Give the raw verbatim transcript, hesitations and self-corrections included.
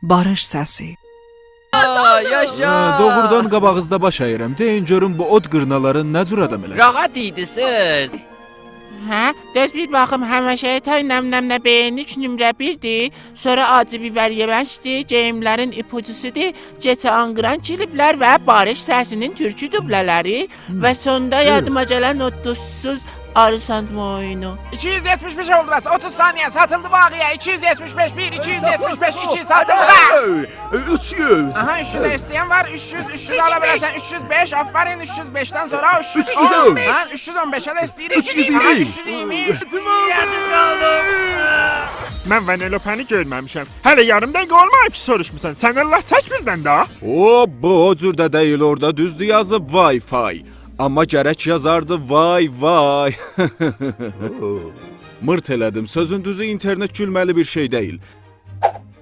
باریش سسی. آ، یاشا! هه، دوغرودان قاباغینیزدا باش اییرم. دئیین گؤروم بو اود قیرنالاری نه جور آدام ائله‌دینیز؟ راحت ایدی، سر. هه؟ دؤز بیر باخیم، همیشه‌یه تای نم نم نه بئیین اوچ نمره بیردیر، سونرا آجی بیبر یئمکدیر، گئیملرین ایپوجوسودور، گئجه آنقیران کلیپلر و باریش سسی‌نین تورکی دوبله‌لری و سوندا یادیما گلن او دوزسوز آری ساندیما اویونو. ایکی یوز یئتمیش بئش اولدو بس، اوتوز ثانیه، ساتیلدی باغییا، ایکی یوز یئتمیش بئش بیر، ایکی یوز یئتمیش بئش ایکی، ساتیلدی. اوچ یوز. آها، اوچ یوز ایسته‌ین وار، اوچ یوز، اوچ یوز آلا بیلرسن، اوچ یوز بئش، آفرین، اوچ یوز بئشدن سونرا اوچ یوز اون. اوچ یوز اون. هه، اوچ یوز اون بئشه ده ایسته‌ییریک. اوچ یوز ایگیرمی. آها، اوچ یوز ایگیرمی اوچ. من ونلوپنی گؤرمه‌میشم. هله یاریم دقیقه اولماییب کی سوروشموسان. سن الله چک بیزدن ده. او، بو او جور ده دئییل، اورادا دوزدور یازیب وای فای. آمما گرک یازاردی وای وای. میرت ائله‌دیم. سؤزون دوزو، اینترنت گولمه‌لی بیر شئی دئییل.